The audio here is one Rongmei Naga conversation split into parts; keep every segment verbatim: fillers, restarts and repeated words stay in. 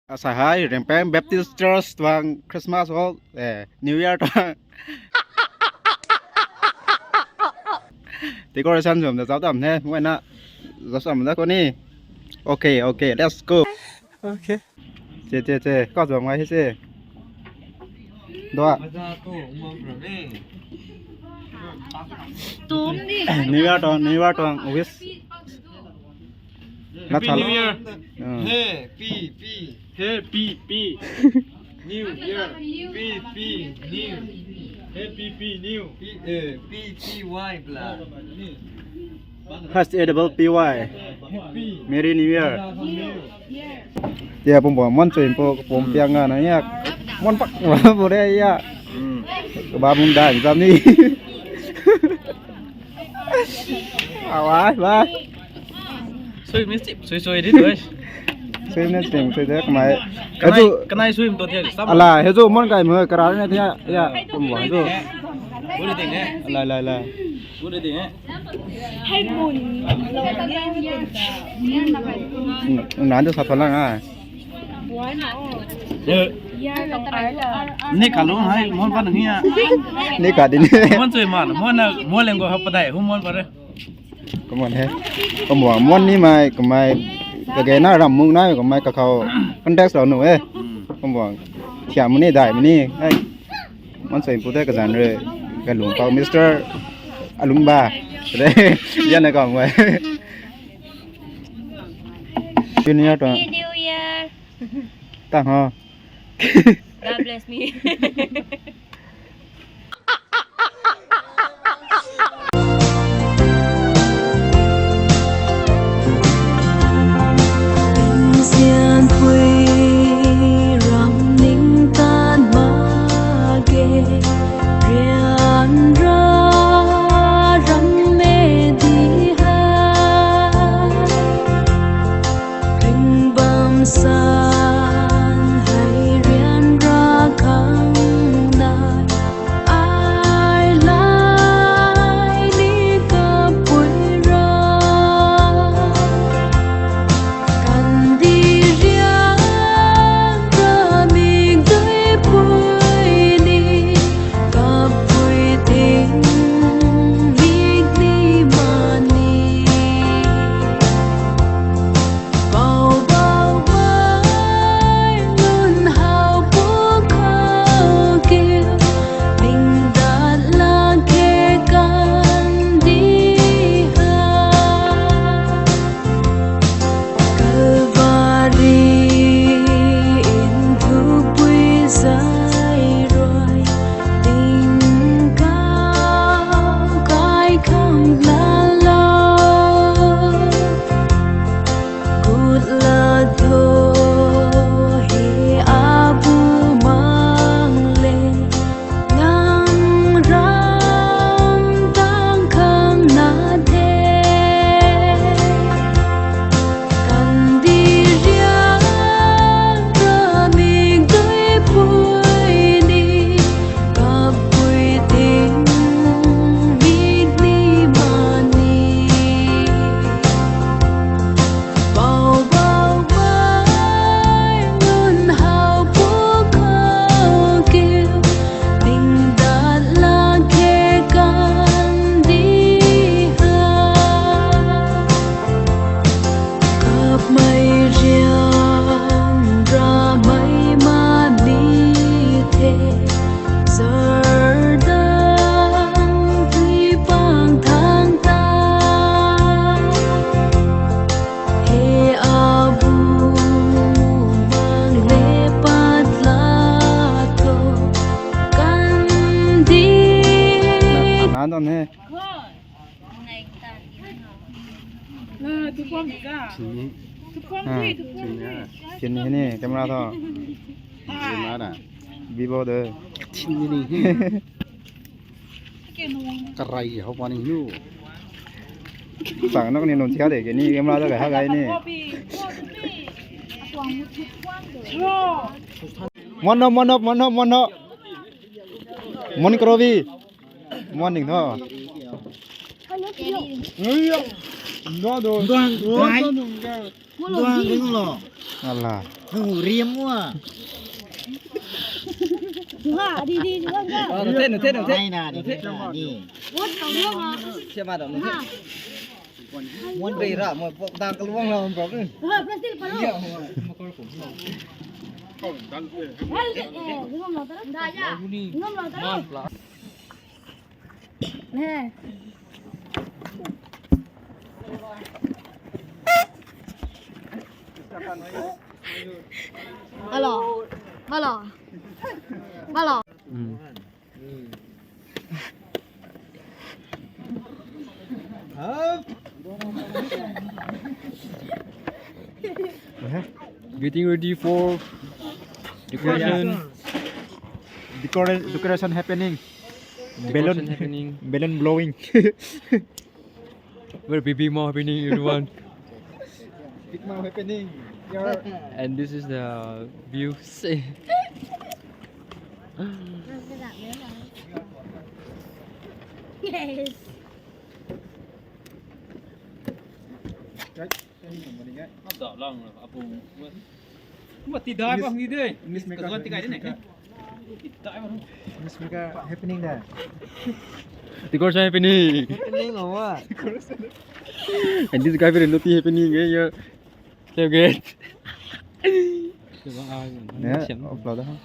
Asai hei Rengpeng Baptist Church tuang Christmas hall, eh, New Year tuang decoration swmei ta zauc tam the, mei na zauc sam da ko ni. Okay, okay, let's go. Okay. Che, che, che, kau zuam ngai he che. Dua. New Year tuang, New Year tuang wish. Happy New Year. Happy, happy, P. New Year. P, P, New. Happy, P, New. P, eh, P, P, Y, bla. Happy. Merry New Year. Tia pum pum mon chui po pum piang nga na ya. Mon pak bo de ya. Ba mung dai zam ni. Awai, bye. Sui mi sip, sui sui di tu. Sui mi sip, sui de kamai. Kanai, kanai sui mi tu thiak. Ala, he zo mon kai mo kara ne thiak ya. Kum wa zo. Buri ding e. Ala, ala, ala. Buri ding e. Hai bun. Nan tu sa tholang a. Ni kalu hai mon pan ni a. Ni ka din. Mon sui man, mon na, mon leng go hap padai, hu mon pare. Kumon he. Kumon mon ni mai, kumai kage na ram mung na, kumai kakhou context lo nu e. Kumon thiam ni dai ni. Ai. Mon sui pu te kazan re. Kalung pau Mister Alungba. Re. Yan na kau mai. Junior to. Happy New Year. Tang ho. God bless me. Nzian pui ram ning tan ma ke, rian ra ram me di ha. Ring bam san hei rian ra khang nai, ai lai ni kapui ra. Kan di rian ra mik dui pui ni, kapui ting mik ni ma ni. Bau bau bai lun hau pu khou kiu, ning dat lak khe kan di ha. Kalvari in thupui zai rui, ding kau kai khang la lo. Gut la tho he abu mang le, nang ram tang khang na the. Kan di rian ra mik dui pui ni, kapui ting mik ni ma ni. Bau bau bai lun hau pu khou kiu, ning dat lak khe kan di ha. Kap mei rian ra mei ma ni the, zar dang tui pang thang ta. He abu mang le pat la tho kan di. Nan don he. Tupom ka. Tupom Ah, tui, tupom tui. Sini ni camera tho. Camera na. Vivo de. Sini ni. Karai hau pa ni nu. Sang nok ni nun sia de ke ni camera da ha gai ni. Mono, mono, mono, mono. Mon karobi. Mon ning tho. Duan, duan, duan, duan, duan, duan. Ala. Riam wa. Nga, di, di, di, nga. Nate, nate, nate. Nai na, di, di, di. What the hell? Siapa dah nate? Muan rei ra, muan pok dang kaluang la, bro. Ha, plastic paro. Hel, eh, ngam lo taro. Da ya. Ngam lo taro. Hello. Hello. Hello. Getting ready for decoration. Decora- decoration happening. Balloon happening. Balloon blowing. Very big, big mouth happening, everyone. Big mouth happening. And this is the view. Yes. Mati dai bang ni de. Miss Mika, Miss Mika. Miss Mika happening da. Decoration happening. Happening or what? And this guy very naughty happening, eh, yeah. So good. Yeah, upload ha.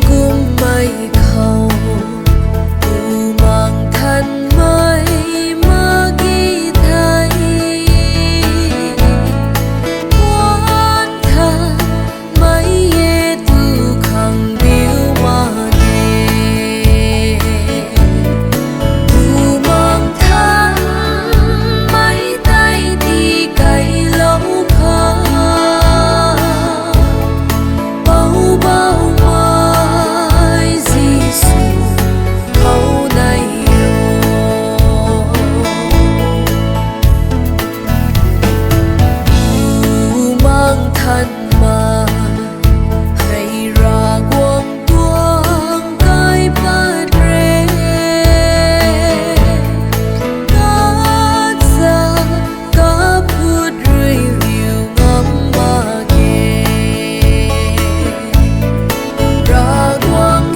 Kumei khou, Bumaengh Nthanmei mak ge thei, Bumaengh Nthanmei e tu khang biu mak ge. Bumaengh Nthanmei tei ti kailou kha. Poubauhmei Jisu, khou nai o. Bumaengh Nthanmei, hei Ravguangc tuang kai pat re. Kasa kaphut rui riu ngam mak ge. Ravguangc.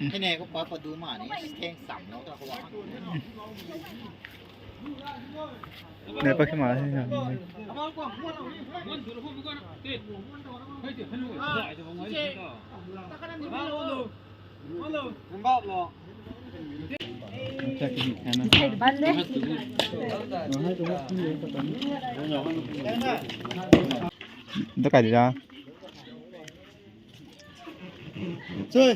Hei ne, ko pa pa du ma ni, theng sam lo ta ko. Ne pa khi ma. Nda kai di da. Soi.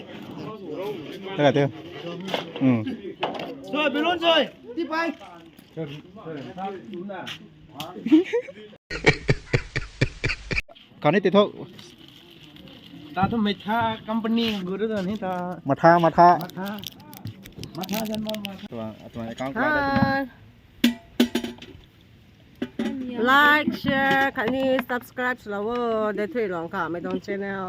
Nda kai teo. Hmm. Soi, balloon soi. Ti pai. Kani ti tho. Ta tu Matha company guru da ni ta. Matha, Matha. Matha. Matha jan ma Matha. Tuang, tuang account kala da tu. Like, share, khatni subscribe swlou o, de thui long ka, mei tuang channel.